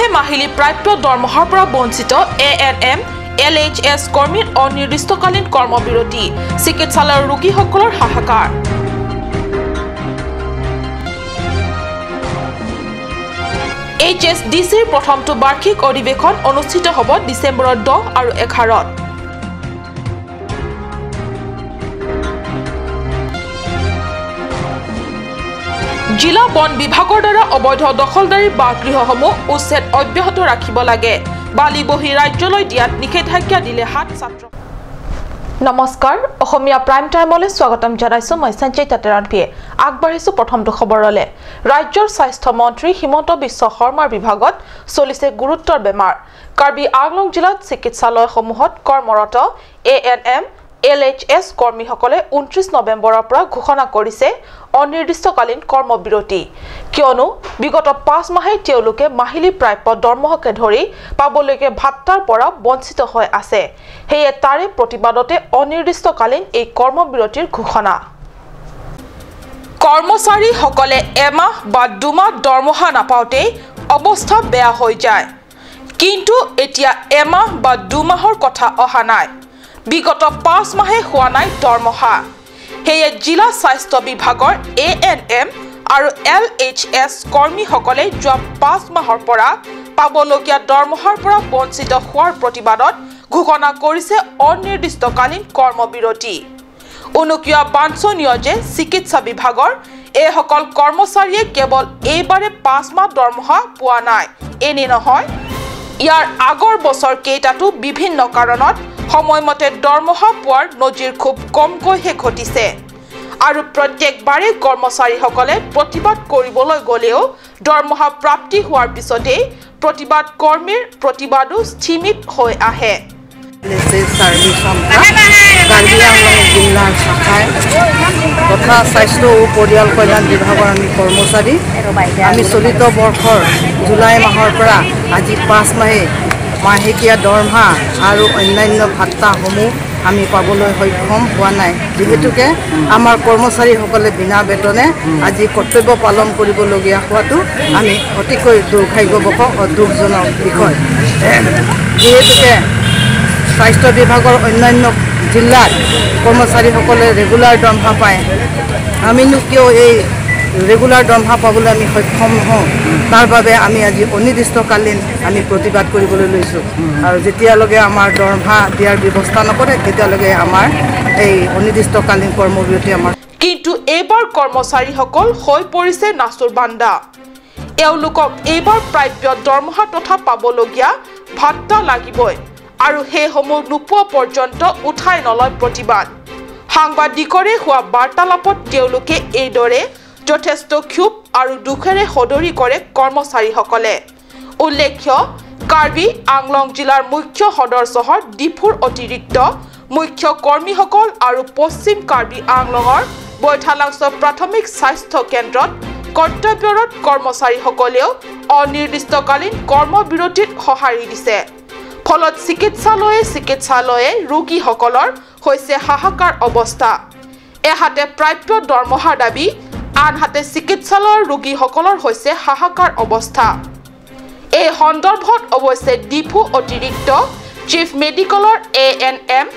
মাহে মাহিলী প্ৰাপ্য দৰমহাৰ পৰা বঞ্চিত এএনএম এলএইচএছ কৰ্মীৰ অনিৰ্দিষ্টকালীন কৰ্মবিৰতি, চিকিৎসালয়ৰ ৰোগীসকলৰ হাহাকাৰ। এইচএছডিচিৰ প্ৰথমটো বাৰ্ষিক অধিৱেশন অনুষ্ঠিত হ'ব ডিচেম্বৰৰ 10 আৰু 11ত। জিলা বন বিভাগৰ দ্বাৰা অবৈধ দখলদাৰী বাসগৃহসমূহ উচ্ছেদ অব্যাহত ৰাখিব লাগে, বালি বহি ৰাজ্যলৈ দিয়াত নিষেধাজ্ঞা দিলে 7 ছাত্ৰ। নমস্কাৰ, অসমীয়া প্ৰাইম টাইমলৈ স্বাগতম জনাইছো মই সঞ্জয় তাতেৰানপিয়ে। আগবাঢ়িছো প্ৰথমটো খবৰলৈ। ৰাজ্যৰ স্বাস্থ্য মন্ত্ৰী হিমন্ত বিশ্ব শৰ্মাৰ বিভাগত চলিছে গুৰুত্বৰ বেমাৰ। কাৰ্বি আংলং জিলাত চিকিৎসালয়সমূহত কৰ্মৰত এএনএম এলএইচএছ কৰ্মীসকলে 29 নৱেম্বৰৰ পৰা ঘোষণা কৰিছে অনিৰ্দিষ্টকালীন কৰ্মবিৰতি। কিয়নো বিগত 5 মাহে তেওঁলোকে মাহিলী প্ৰাপ্য দৰমহাকে ধৰি পাবলৈকে ভাত্তাৰ পৰা বঞ্চিত হৈ আছে। সেয়ে তাৰে প্ৰতিবাদতে অনিৰ্দিষ্টকালীন এই কৰ্মবিৰতিৰ ঘোষণা। কৰ্মচাৰীসকলে এমাহ বা দুমাহ দৰমহা নাপাওঁতেই অৱস্থা বেয়া হৈ যায়, কিন্তু এতিয়া এমাহ বা দুমাহৰ কথা অহা নাই। বিগত 5 মাহে হোৱা নাই দৰমহা। সেয়ে জিলা স্বাস্থ্য বিভাগৰ এএনএম আৰু এলএইচএছ কৰ্মীসকলে যোৱা 5 মাহৰ পৰা পাবলগীয়া দৰমহাৰ পৰা বঞ্চিত হোৱাৰ প্ৰতিবাদত ঘোষণা কৰিছে অনিৰ্দিষ্টকালীন কৰ্মবিৰতি। উনুকিয়া বাঞ্ছনীয় যে চিকিৎসা বিভাগৰ এইসকল কৰ্মচাৰীয়ে কেৱল এইবাৰে 5 মাহ দৰমহা পোৱা নাই এনে নহয়, ইয়াৰ আগৰ বছৰ কেইটাতো বিভিন্ন কাৰণত সময়মতে দৰমহা পোৱাৰ নজিৰ খুব কমকৈহে ঘটিছে। আৰু প্ৰত্যেকবাৰে কৰ্মচাৰীসকলে প্ৰতিবাদ কৰিবলৈ গ'লেও দৰমহা প্ৰাপ্তি হোৱাৰ পিছতেই প্ৰতিবাদ কৰ্মীৰ প্ৰতিবাদো স্থিমিত হৈ আহে। তথা স্বাস্থ্য ও পৰিয়াল কল্যাণ বিভাগৰ আমি কৰ্মচাৰী। আমি চলিত বৰ্ষৰ জুলাই মাহৰ পৰা আজি 5 মাহে মাহেকীয়া দৰমহা আৰু অন্যান্য ভাত্তাসমূহ আমি পাবলৈ সক্ষম হোৱা নাই। যিহেতুকে আমাৰ কৰ্মচাৰীসকলে বিনা বেতনে আজি কৰ্তব্য পালন কৰিবলগীয়া হোৱাটো আমি অতিকৈ দুৰ্ভাগ্যবশ দুখজনক বিষয়। যিহেতুকে স্বাস্থ্য বিভাগৰ অন্যান্য জিলাত কৰ্মচাৰীসকলে ৰেগুলাৰ দৰমহা পায়, আমিনো কিয় এই ৰেগুলাৰ দৰমহা পাবলৈ আমি সক্ষম নহওঁ? তাৰ বাবে আমি আজি অনিৰ্দিষ্টকালীন আমি প্ৰতিবাদ কৰিবলৈ লৈছোঁ। আৰু যেতিয়ালৈকে আমাৰ দৰমহা দিয়াৰ ব্যৱস্থা নকৰে তেতিয়ালৈকে আমাৰ এই অনিৰ্দিষ্টকালীন কৰ্মবিৰতি আমাৰ। কিন্তু এইবাৰ কৰ্মচাৰীসকল হৈ পৰিছে নাচুৰ বান্দা। এওঁলোকক এইবাৰ প্ৰাপ্য দৰমহা তথা পাবলগীয়া ভাত্তা লাগিবই আৰু সেইসমূহ নোপোৱা পৰ্যন্ত উঠাই নলয় প্ৰতিবাদ। সাংবাদিকৰে হোৱা বাৰ্তালাপত তেওঁলোকে এইদৰে যথেষ্ট ক্ষোভ আৰু দুখেৰে সদৰি কৰে কৰ্মচাৰীসকলে। উল্লেখ্য, কাৰ্বি আংলং জিলাৰ মুখ্য সদৰ চহৰ ডিফুৰ অতিৰিক্ত মুখ্য কৰ্মীসকল আৰু পশ্চিম কাৰ্বি আংলঙৰ বৈঠালাংছ প্ৰাথমিক স্বাস্থ্য কেন্দ্ৰত কৰ্তব্যৰত কৰ্মচাৰীসকলেও অনিৰ্দিষ্টকালীন কৰ্মবিৰতিত সঁহাৰি দিছে। ফলত চিকিৎসালয়ে ৰোগীসকলৰ হৈছে হাহাকাৰ অৱস্থা। এহাতে প্ৰাপ্য দৰমহাৰ দাবী, আনহাতে চিকিৎসালয়ৰ ৰোগীসকলৰ হৈছে হাহাকাৰ অৱস্থা। এই সন্দৰ্ভত অৱশ্যে ডিফু অতিৰিক্ত চিফ মেডিকেলৰ এএনএম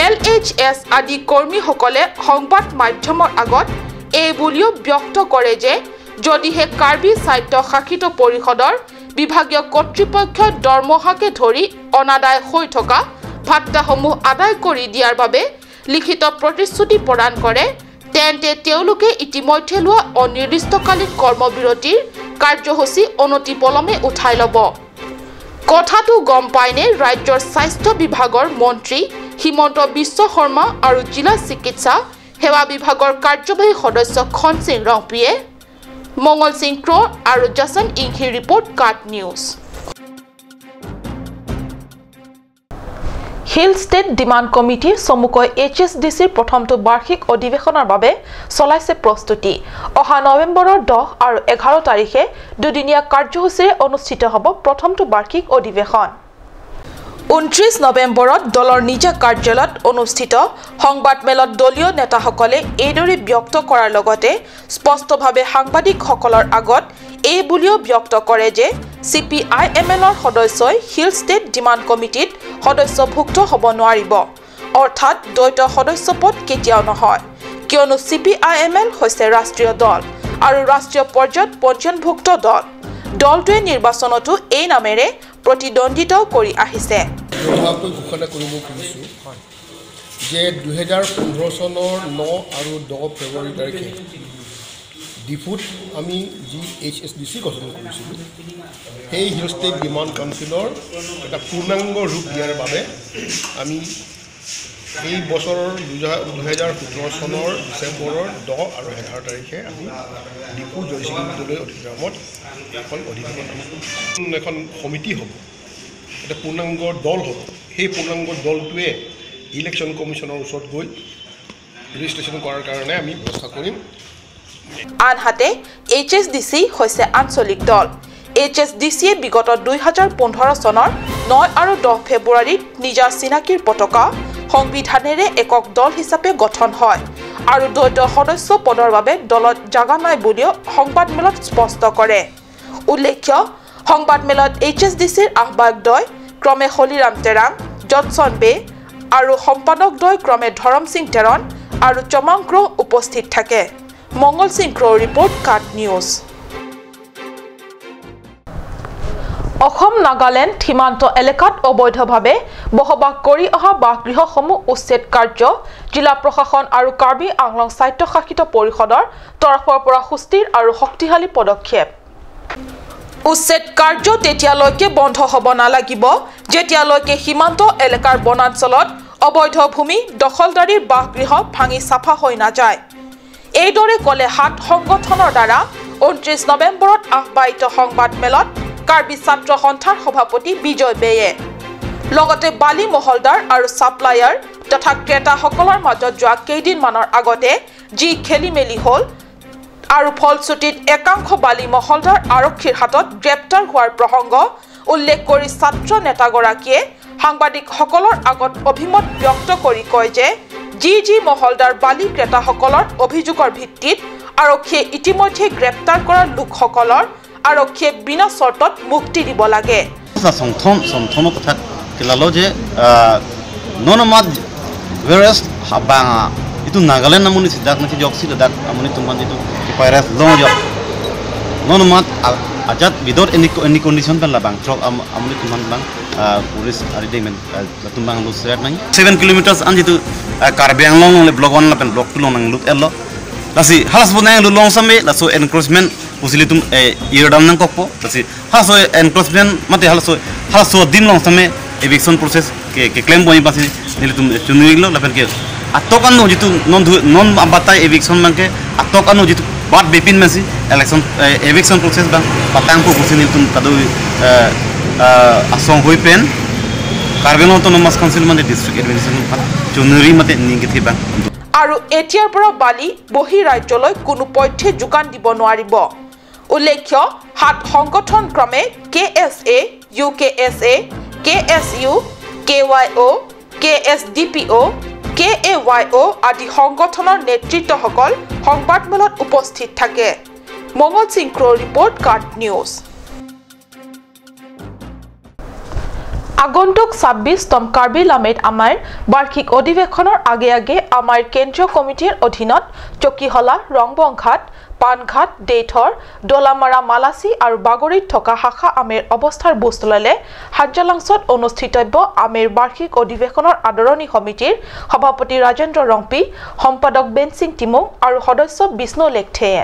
এলএইচএছ আদি কৰ্মীসকলে সংবাদ মাধ্যমৰ আগত এই বুলিও ব্যক্ত কৰে যে যদিহে কাৰ্বি স্বায়ত্তশাসিত পৰিষদৰ বিভাগীয় কৰ্তৃপক্ষই দৰমহাকে ধৰি অনাদায় হৈ থকা ভাত্তাসমূহ আদায় কৰি দিয়াৰ বাবে লিখিত প্ৰতিশ্ৰুতি প্ৰদান কৰে, তেন্তে তেওঁলোকে ইতিমধ্যে লোৱা অনিৰ্দিষ্টকালীন কৰ্মবিৰতিৰ কাৰ্যসূচী অনতিপলমে উঠাই ল'ব। কথাটো গম পাইনে ৰাজ্যৰ স্বাস্থ্য বিভাগৰ মন্ত্ৰী হিমন্ত বিশ্ব শৰ্মা আৰু জিলা চিকিৎসা সেৱা বিভাগৰ কাৰ্যবাহী সদস্য খনসিং ৰংপিয়ে। মংগল সিং ক্ৰ' আৰু জাছন ইংহিৰ ৰিপৰ্ট, কাট news. Hill state demand committee চমুকৈ এইচএছডিচিৰ প্ৰথমটো বাৰ্ষিক অধিৱেশনৰ বাবে চলাইছে প্ৰস্তুতি। অহা নৱেম্বৰৰ 10 আৰু 11 তাৰিখে দুদিনীয়া কাৰ্যসূচীৰে অনুষ্ঠিত হ'ব প্ৰথমটো বাৰ্ষিক অধিৱেশন। 29 নৱেম্বৰত দলৰ নিজা কাৰ্যালয়ত অনুষ্ঠিত সংবাদমেলত দলীয় নেতাসকলে এইদৰে ব্যক্ত কৰাৰ লগতে স্পষ্টভাৱে সাংবাদিকসকলৰ আগত এই বুলিও ব্যক্ত কৰে যে চি পি I am এলৰ সদস্যই হিল ষ্টেট ডিমাণ্ড কমিটিত সদস্যভুক্ত হ'ব নোৱাৰিব, অৰ্থাৎ দ্বৈত সদস্যপদ কেতিয়াও নহয়, কিয়নো C P I M L হৈছে ৰাষ্ট্ৰীয় দল আৰু ৰাষ্ট্ৰীয় পৰ্যায়ত পঞ্জীয়নভুক্ত দল। দলটোৱে নিৰ্বাচনতো এই নামেৰে প্ৰতিদ্বন্দ্বিতাও কৰি আহিছে। ঘোষণা কৰিব খুজিছোঁ যে 2015 চনৰ 9 আৰু 10 ফেব্ৰুৱাৰী তাৰিখে ডিফুত আমি যি এইচ এছ ডি চি গঠন কৰিছিলোঁ, সেই হিল ষ্টেট ডিমাণ্ড কাউন্সিলৰ এটা পূৰ্ণাংগ ৰূপ দিয়াৰ বাবে আমি এই বছৰৰ 2017 চনৰ ডিচেম্বৰৰ 10 আৰু 11 তাৰিখে আমি ডিফু জয়সিং বিদ্যালয় অডিটৰিয়ামত এখন অধিৱেশন, এখন সমিতি হ'ব, এটা পূৰ্ণাংগ দল হ'ব। সেই পূৰ্ণাংগ দলটোৱে ইলেকশ্যন কমিশ্যনৰ ওচৰত গৈ ৰেজিষ্ট্ৰেশ্যন কৰাৰ কাৰণে আমি ব্যৱস্থা কৰিম। আনহাতে এইচ এছ ডি চি হৈছে আঞ্চলিক দল। এইচ এছ ডি চিয়ে বিগত 2015 চনৰ 9 আৰু 10 ফেব্ৰুৱাৰীত নিজা চিনাকিৰ পতাকা সংবিধানেৰে একক দল হিচাপে গঠন হয় আৰু দ্বৈত সদস্য পদৰ বাবে দলত জাগা নাই বুলিও সংবাদমেলত স্পষ্ট কৰে। উল্লেখ্য, সংবাদমেলত এইচ এছ ডি চিৰ আহ্বায়কদ্বয় ক্ৰমে হলিৰাম তেৰাং, জনছন বে আৰু সম্পাদকদ্বয় ক্ৰমে ধৰম সিং টেৰণ আৰু চমাং ক্ৰ' উপস্থিত থাকে। মংগল সিং ক্ৰ'ৰ ৰিপৰ্ট, কাট নিউজ। অসম নাগালেণ্ড সীমান্ত এলেকাত অবৈধভাৱে বসবাস কৰি অহা বাসগৃহসমূহ উচ্ছেদ কাৰ্য জিলা প্ৰশাসন আৰু কাৰ্বি আংলং স্বায়ত্তশাসিত পৰিষদৰ তৰফৰ পৰা সুস্থিৰ আৰু শক্তিশালী পদক্ষেপ। উচ্ছেদ কাৰ্য তেতিয়ালৈকে বন্ধ হ'ব নালাগিব যেতিয়ালৈকে সীমান্ত এলেকাৰ বনাঞ্চলত অবৈধ ভূমি দখলদাৰীৰ বাসগৃহ ভাঙি চাফা হৈ নাযায়। এইদৰে ক'লে সাত সংগঠনৰ দ্বাৰা 29 নৱেম্বৰত আহ্বায়িত সংবাদমেলত কাৰ্বি ছাত্ৰ সন্থাৰ সভাপতি বিজয় বেয়ে। লগতে বালি মহলদাৰ আৰু ছাপ্লায়াৰ তথা ক্ৰেতাসকলৰ মাজত যোৱা কেইদিনমানৰ আগতে যি খেলি মেলি হ'ল আৰু ফলশ্ৰুতিত একাংশ বালি মহলদাৰ আৰক্ষীৰ হাতত গ্ৰেপ্তাৰ হোৱাৰ প্ৰসংগ উল্লেখ কৰি ছাত্ৰ নেতাগৰাকীয়ে সাংবাদিকসকলৰ আগত অভিমত ব্যক্ত কৰি কয় যে যি যি মহলদাৰ বালি ক্ৰেতাসকলৰ অভিযোগৰ ভিত্তিত আৰক্ষীয়ে ইতিমধ্যে গ্ৰেপ্তাৰ কৰা লোকসকলৰ আৰক্ষীয়ে বিনা চৰ্তত মুক্তি দিব লাগে। Itu Nagaland namuni sidak nanti jok sih dak namuni tumban itu kipairas long jok non mat ajat without any condition pan labang trok amuni tumban bang police ari demen tumbang lu seret nang 7 kilometers an jitu Karbi Anglong le block 1 la pen block 2 long nang lut ello lasi halas bu nang lu long sambe laso encroachment usili tum irodam nang kokpo lasi halaso encroachment mate halaso halaso din long sambe eviction process ke claim boi basi nili tum chuniglo la pen ke আতকানো যিটো non non বাতাই eviction মানকে আতকানো যিটো বাট বেপিন মাসি election eviction process বা পাতাংকো গুছিনিল তুম তাদু আসং হৈ PAN Karbi autonomous council মানে district administration চুনৰি মতে নিগিথি বা আৰু এতিয়াৰ পৰা বালি বহি ৰাজ্যলৈ কোনো পথ্যে যোগান দিব নোৱাৰিব। উল্লেখ্য, সাত সংগঠন ক্ৰমে K S A, U K S A, K S U, K Y O, K S D P O, K A Y O আদি সংগঠনৰ নেতৃত্বসকল সংবাদমেলত উপস্থিত থাকে। মংগল সিং ক্ৰ' ৰিপৰ্ট, কাট নিউজ। আগন্তুক 26তম কাৰ্বি লামেত আমাৰ বাৰ্ষিক অধিৱেশনৰ আগে আগে আমাৰ কেন্দ্ৰীয় কমিটিৰ অধীনত চকীহলা, ৰংবংঘাট, পানঘাট, দেইথৰ, দলামাৰা, মালাচি আৰু বাগৰিত থকা শাখা আমেৰ অৱস্থাৰ বুজ ল'লে হাজালাংছত অনুষ্ঠিতব্য আমেৰ বাৰ্ষিক অধিৱেশনৰ আদৰণি সমিতিৰ সভাপতি ৰাজেন্দ্ৰ ৰংপি, সম্পাদক বেনসিং টিমুং আৰু সদস্য বিষ্ণু লেকথেয়ে।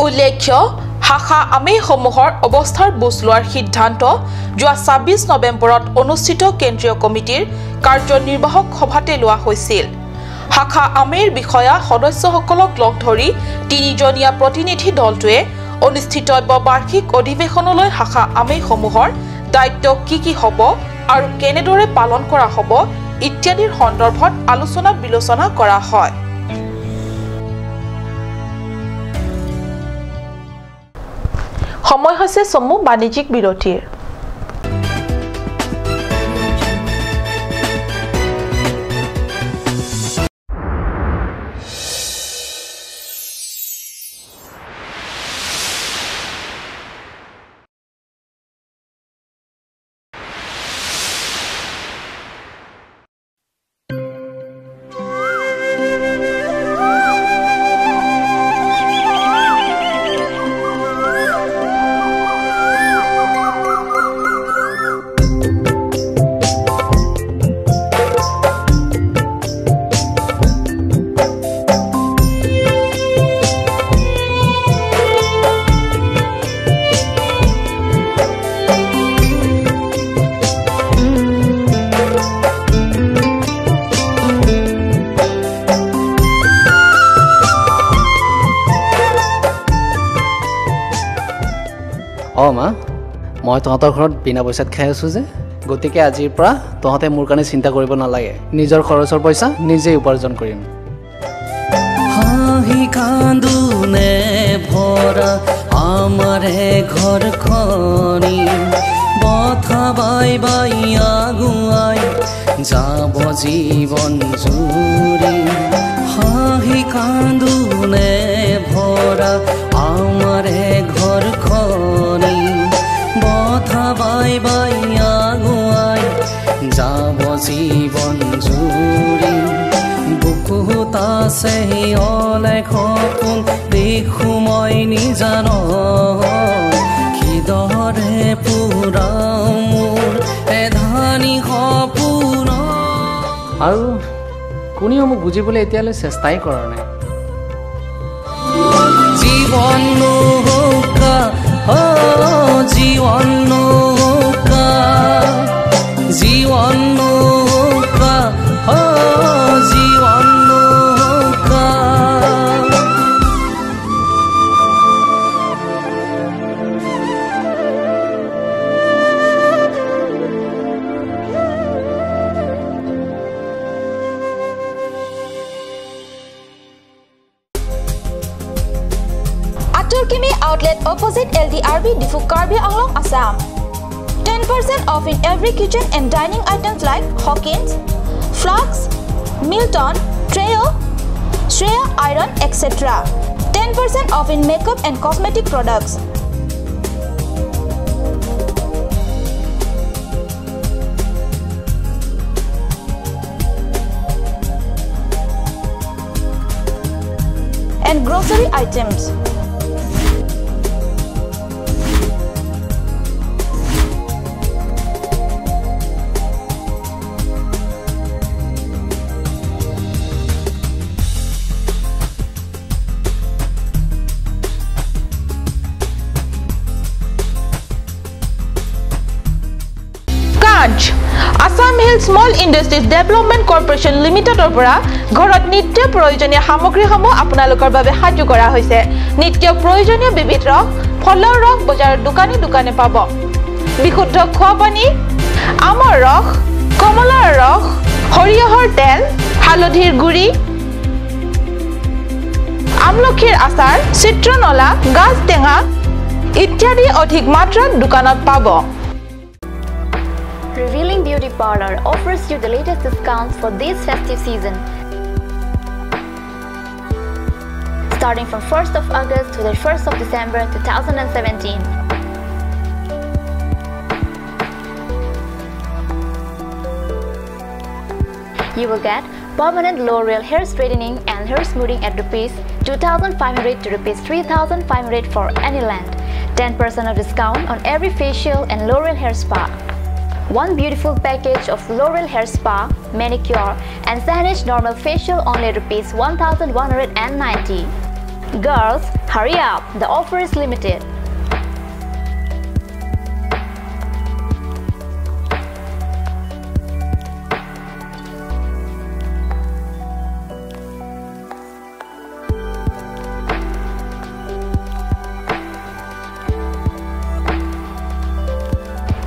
উল্লেখ্য, শাখা আমেসমূহৰ অৱস্থাৰ বুজ লোৱাৰ সিদ্ধান্ত যোৱা 26 নৱেম্বৰত অনুষ্ঠিত কেন্দ্ৰীয় কমিটিৰ কাৰ্যনিৰ্বাহক সভাতে লোৱা হৈছিল। শাখা আমেৰ বিষয়া সদস্যসকলক লগ ধৰি তিনিজনীয়া প্ৰতিনিধি দলটোৱে অনুষ্ঠিতব্য বাৰ্ষিক অধিৱেশনলৈ শাখা আমেসমূহৰ দায়িত্ব কি কি হ'ব আৰু কেনেদৰে পালন কৰা হ'ব ইত্যাদিৰ সন্দৰ্ভত আলোচনা বিলোচনা কৰা হয়। সময় হৈছে চমু বাণিজ্যিক বিৰতিৰ। অঁ মা, মই তহঁতৰ ঘৰত বিনা পইচাত খাই আছোঁ যে, গতিকে আজিৰ পৰা তহঁতে মোৰ কাৰণে চিন্তা কৰিব নালাগে। নিজৰ খৰচৰ পইচা নিজেই উপাৰ্জন কৰিম। হাঁহি কান্দোনে ভৰা আমাৰে ঘৰখনি, বথা বাই বাই আগুৱাই যাব জীৱন জুৰি। হাঁহি কান্দোনে ভৰা আমাৰে ঘৰখনি, বথা বাই বাই আগুৱাই যাব জীৱন জুৰি। বুকুত আছে অলেখ সপোন, দেখো মই নিজান, কিদৰে পুৰাও মোৰ এধানি সপোন। আৰু কোনেও মোক বুজিবলৈ এতিয়ালৈ চেষ্টাই কৰা নাই। জীৱন নৌকা, জীৱন নৌকা, জীৱন নৌকা, জীৱন নৌকা। Aturkimi outlet opposite LDRB Diphu Karbi Anglong, Assam. 10% off in every kitchen and dining items like Hawkins, Flux, Milton, Treo, Shreya Iron, etc. 10% off in makeup and cosmetic products. And grocery items. Assam Hill Small Industries Development Corporation লিমিটেডৰ পৰা ঘৰত নিত্য প্ৰয়োজনীয় সামগ্ৰীসমূহ আপোনালোকৰ বাবে সাজু কৰা হৈছে। নিত্য প্ৰয়োজনীয় বিবিধ ৰস, ফলৰ ৰস বজাৰৰ দোকানে দোকানে পাব। বিশুদ্ধ খোৱা পানী, আমৰ ৰস, কমলাৰ ৰস, সৰিয়হৰ তেল, হালধিৰ গুড়ি, আমলখিৰ আচাৰ, চিত্ৰনলা, গাজ টেঙা ইত্যাদি অধিক মাত্ৰাত দোকানত পাব। Revealing Beauty Parlor offers you the latest discounts for this festive season. Starting from 1st of August to the 1st of December 2017. You will get permanent L'Oreal hair straightening and hair smoothing at rupees 2,500 to rupees 3,500 for any length. 10% of discount on every facial and L'Oreal hair spa. One beautiful package of L'Oreal hair spa, manicure and Sandwich normal facial only rupees 1,190. Girls, hurry up, the offer is limited.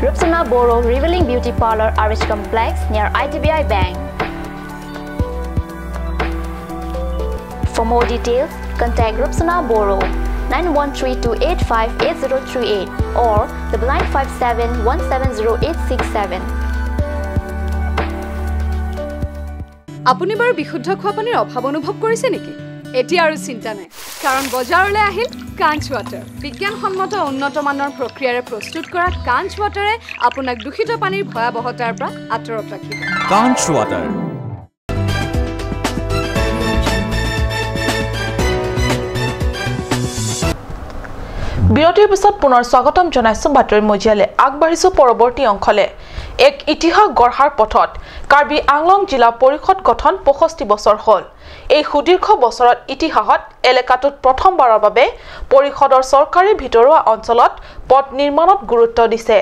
Rupsana Boro, Revealing Beauty Parlor, RH Complex near IDBI Bank. For more details, contact Rupsana Boro 9132858038 or 9957170867. আপুনি বাৰু বিশুদ্ধ খোৱা পানীৰ অভাৱ অনুভৱ কৰিছে নেকি? এতিয়া আৰু চিন্তা নাই, কাৰণ বজাৰলৈ আহিল কাঞ্চ ৱাটাৰ। বিজ্ঞানসন্মত উন্নত মানৰ প্ৰক্ৰিয়াৰে প্ৰস্তুত কৰা কাঞ্চ ৱাটাৰে আপোনাক দূষিত পানীৰ ভয়াৱহতাৰ পৰা আঁতৰত ৰাখিব। কাঞ্চ ৱাটাৰ। বিৰতিৰ পিছত পুনৰ স্বাগতম জনাইছো বাতৰি মজিয়ালে। আগবাঢ়িছো পৰৱৰ্তী অংশলে। এক ইতিহাস গঢ়াৰ পথত কাৰ্বি আংলং জিলা পৰিষদ গঠন 65 বছৰ হ'ল। এই সুদীৰ্ঘ বছৰত ইতিহাসত এলেকাটোত প্ৰথমবাৰৰ বাবে পৰিষদৰ চৰকাৰী ভিতৰুৱা অঞ্চলত পথ নিৰ্মাণত গুৰুত্ব দিছে।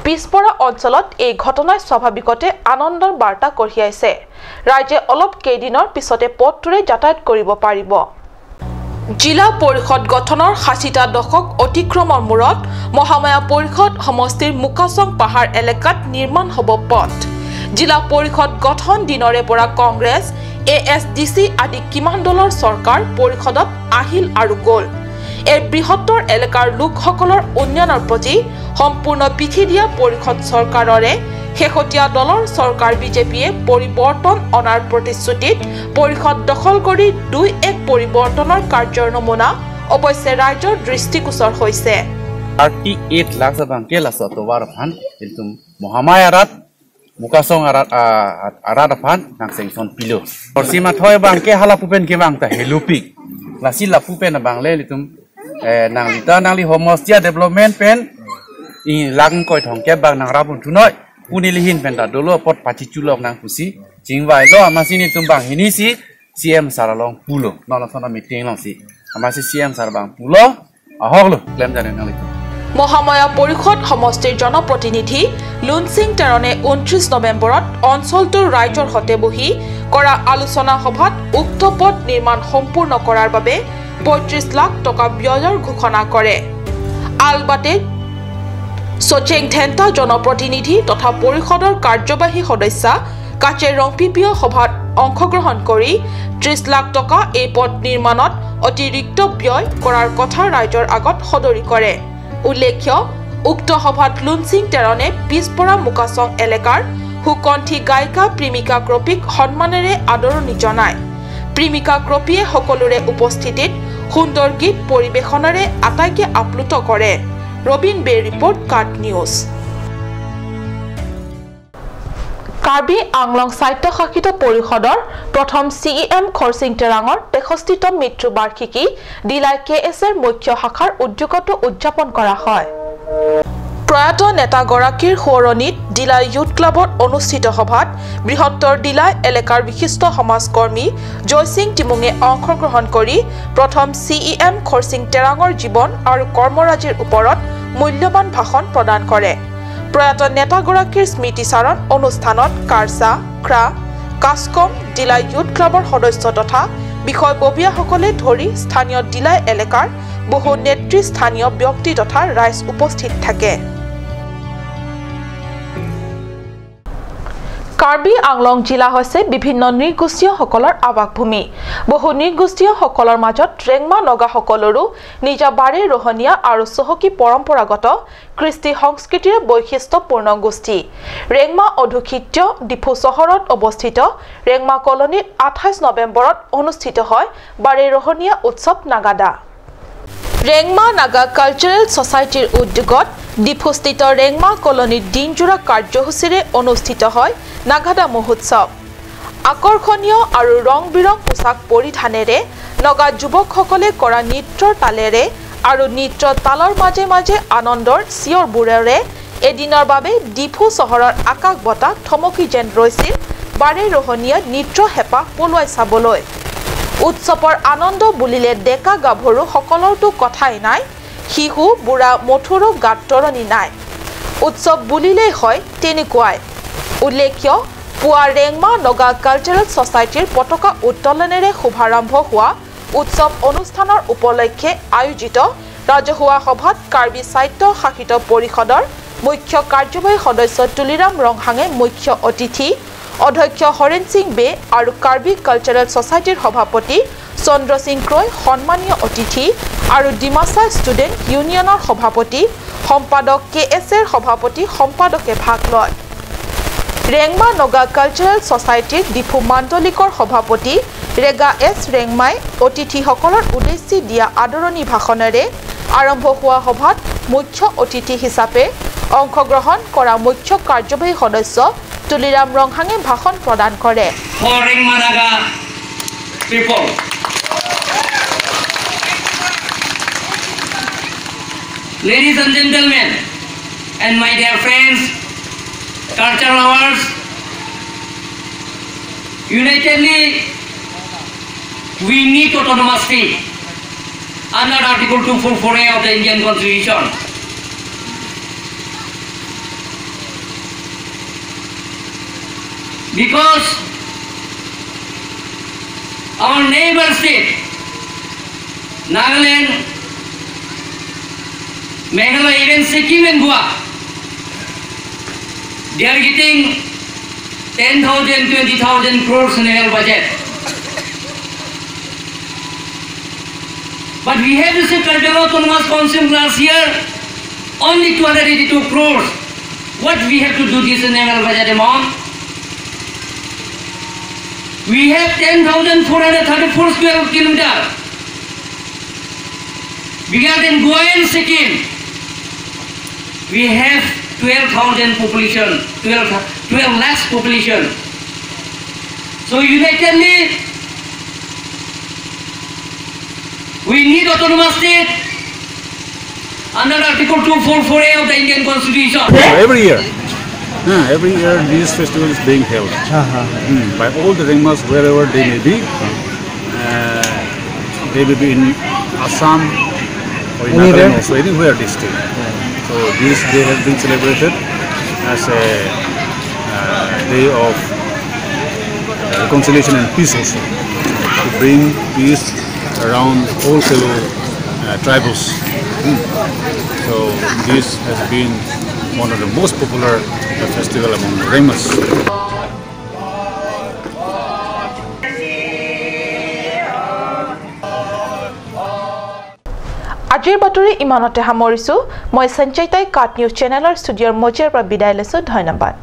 পিছপৰা অঞ্চলত এই ঘটনাই স্বাভাৱিকতে আনন্দৰ বাৰ্তা কঢ়িয়াইছে। ৰাইজে অলপ কেইদিনৰ পিছতে পথটোৰে যাতায়াত কৰিব পাৰিব। জিলা পৰিষদ গঠনৰ ৬০টা দশক অতিক্ৰমৰ মূৰত মহামায়া পৰিষদ সমষ্টিৰ মুকাচং পাহাৰ এলেকাত নিৰ্মাণ হ'ব পথ। জিলা পৰিষদ গঠন দিনৰে পৰা কংগ্ৰেছ, ASDC আদি কিমান দলৰ চৰকাৰ পৰিষদত আহিল আৰু গ'ল। এই বৃহত্তৰ এলেকাৰ লোকসকলৰ উন্নয়নৰ প্ৰতি সম্পূৰ্ণ পিঠি দিয়া পৰিষদ চৰকাৰৰে শেহতীয়া দলৰ চৰকাৰ বিজেপিয়ে পৰিৱৰ্তন অনাৰ প্ৰতিশ্ৰুতিত পৰিষদ দখল কৰি ২-১ পৰিৱৰ্তনৰ কাৰ্যৰ নমুনা অৱশ্যে ৰাইজৰ দৃষ্টিগোচৰ হৈছে। 38 lakh bangke la so to war phan iltum Mohamaya rat mukasong arat arat phan nang sengson pilo orsima thoi bangke hala pupen ke bang ta helupi lasi la pupen bangle litum nang lita nang li homostia development pen i lang koi thong ke bang nang rabun thunoi punilihin pen ta dolo pot pachi chulok nang pusi jingwai lo amasini tumbang hini si CM saralong pulo nola thona meeting long si amasi CM sarbang pulo ahoglo claim jane nang litum Mahamaya পৰিষদ সমষ্টিৰ জনপ্ৰতিনিধি লুনসিং টেৰণে ২৯ নৱেম্বৰত অঞ্চলটোৰ ৰাইজৰ সৈতে বহি কৰা আলোচনা সভাত উক্ত পথ নিৰ্মাণ সম্পূৰ্ণ কৰাৰ বাবে ৩৫ লাখ টকা ব্যয়ৰ ঘোষণা কৰে। আলবাতে চচেং ধেন্তা জনপ্ৰতিনিধি তথা পৰিষদৰ কাৰ্যবাহী সদস্যা কাচে ৰংপিপিয় সভাত অংশগ্ৰহণ কৰি ৩০ লাখ টকা এই পথ নিৰ্মাণত অতিৰিক্ত ব্যয় কৰাৰ কথা ৰাইজৰ আগত সদৰি কৰে। উল্লেখ্য উক্ত সভাত লুনসিং টেৰণে পিছপৰা মুকাচং এলেকাৰ সুকণ্ঠী গায়িকা প্ৰেমিকা ক্ৰপিক সন্মানেৰে আদৰণি জনায়। প্ৰেমিকা ক্ৰপিয়ে সকলোৰে উপস্থিতিত সুন্দৰ গীত পৰিৱেশনেৰে আটাইকে আপ্লুত কৰে। Robin Bay report, কাট নিউজ। কাৰ্বি আংলং স্বায়ত্তশাসিত পৰিষদৰ প্ৰথম CEM খৰচিং টেৰাঙৰ ৬৩তম মৃত্যু বাৰ্ষিকী ডিলাই KSৰ মুখ্য শাখাৰ উদ্যোগতো উদযাপন কৰা হয়। প্ৰয়াত নেতাগৰাকীৰ সোঁৱৰণীত ডিলাই ইউথ ক্লাবত অনুষ্ঠিত সভাত বৃহত্তৰ ডিলাই এলেকাৰ বিশিষ্ট সমাজকৰ্মী জয়সিং টিমুঙে অংশগ্ৰহণ কৰি প্ৰথম CEM খৰচিং টেৰাঙৰ জীৱন আৰু কৰ্মৰাজিৰ ওপৰত মূল্যৱান ভাষণ প্ৰদান কৰে। প্ৰয়াত নেতাগৰাকীৰ স্মৃতিচাৰণ অনুষ্ঠানত কাৰ্চা, ক্ৰা, কাস্কম, ডিলাই ইউথ ক্লাবৰ সদস্য তথা বিষয়ববীয়াসকলে ধৰি স্থানীয় ডিলাই এলেকাৰ বহু নেতৃস্থানীয় ব্যক্তি তথা ৰাইজ উপস্থিত থাকে। কাৰ্বি আংলং জিলা হৈছে বিভিন্ন নৃগোষ্ঠীয়সকলৰ আৱাসভূমি। বহু নৃগোষ্ঠীয়সকলৰ মাজত ৰেংমা নগাসকলৰো নিজা বাৰে ৰহনীয়া আৰু চহকী পৰম্পৰাগত কৃষ্টি সংস্কৃতিৰে বৈশিষ্ট্যপূৰ্ণ গোষ্ঠী। ৰেংমা অধ্যুষিত ডিফু চহৰত অৱস্থিত ৰেংমা কলনীত ২৮ নৱেম্বৰত অনুষ্ঠিত হয় বাৰে ৰহনীয়া উৎসৱ নাগাদা। ৰেংমা নাগা কালচাৰেল ছচাইটিৰ উদ্যোগত ডিফুস্থিত ৰেংমা কলনীত দিনজোৰা কাৰ্যসূচীৰে অনুষ্ঠিত হয় নাগাদা মহোৎসৱ। আকৰ্ষণীয় আৰু ৰং বিৰং পোছাক পৰিধানেৰে নগা যুৱকসকলে কৰা নৃত্যৰ তালেৰে আৰু নৃত্য তালৰ মাজে মাজে আনন্দৰ চিঞৰবোৰেৰে এদিনৰ বাবে ডিফু চহৰৰ আকাশ বতাহ থমকি যেন ৰৈছিল বাৰে ৰহনীয়া নৃত্য হেঁপাহ পলুৱাই চাবলৈ। উৎসৱৰ আনন্দ বুলিলে ডেকা গাভৰু সকলৰতো কথাই নাই, শিশু বুঢ়া মথুৰো গাত তৰণি নাই। উৎসৱ বুলিলেই হয় তেনেকুৱাই। উল্লেখ্য পুৱা ৰেংমা নগা কালচাৰেল ছচাইটিৰ পতাকা উত্তোলনেৰে শুভাৰম্ভ হোৱা উৎসৱ অনুষ্ঠানৰ উপলক্ষে আয়োজিত ৰাজহুৱা সভাত কাৰ্বি স্বায়ত্ত শাসিত পৰিষদৰ মুখ্য কাৰ্যবাহী সদস্য তুলিৰাম ৰংহাঙে মুখ্য অতিথি, অধ্যক্ষ হৰেণ সিং বে আৰু কাৰ্বি কালচাৰেল ছচাইটিৰ সভাপতি চন্দ্ৰ সিং ক্ৰয় সন্মানীয় অতিথি আৰু ডিমাচা ষ্টুডেণ্ট ইউনিয়নৰ সভাপতি সম্পাদক KSৰ সভাপতি সম্পাদকে ভাগ লয়। ৰেংমা নগা কালচাৰেল ছচাইটিৰ ডিফু মাণ্ডলিকৰ সভাপতি ৰেগা এছ ৰেংমাই অতিথিসকলৰ উদ্দেশ্যি দিয়া আদৰণি ভাষণেৰে আৰম্ভ হোৱা সভাত মুখ্য অতিথি হিচাপে অংশগ্ৰহণ কৰা মুখ্য কাৰ্যবাহী সদস্য তুলিৰাম ৰংহাঙে ভাষণ প্ৰদান কৰে। Ladies and gentlemen, and my dear friends, cultural lovers, unitedly we need autonomous state under Article 244A of the Indian Constitution. Because our neighbor state, Nagaland, Meghalaya, even Sikkim and Goa, they are getting 10,000, 20,000 crores in annual budget. But we have received Karbi Anglong Autonomous Council last year only 282 crores. What we have to do this in annual budget amount? We have 10,434 square kilometers. Bigger than Goa and Sikkim. We have 12,000 population, 12 lakhs population. So unitedly, we need autonomous state under Article 244A of the Indian Constitution. Every year, every year this festival is being held by all the Rengmas wherever they may be. They may be in Assam or in Nagaland also, anywhere they stay. So this day has been celebrated as a day of reconciliation and peace also, to bring peace around all fellow tribals. So this has been one of the most popular festival among the Rengmas. আজিৰ বাতৰি ইমানতে সামৰিছো। মই সঞ্চয়তাই কাট news চেনেলৰ ষ্টুডিঅ'ৰ মজিয়াৰ পৰা বিদায় লৈছো। ধন্যবাদ।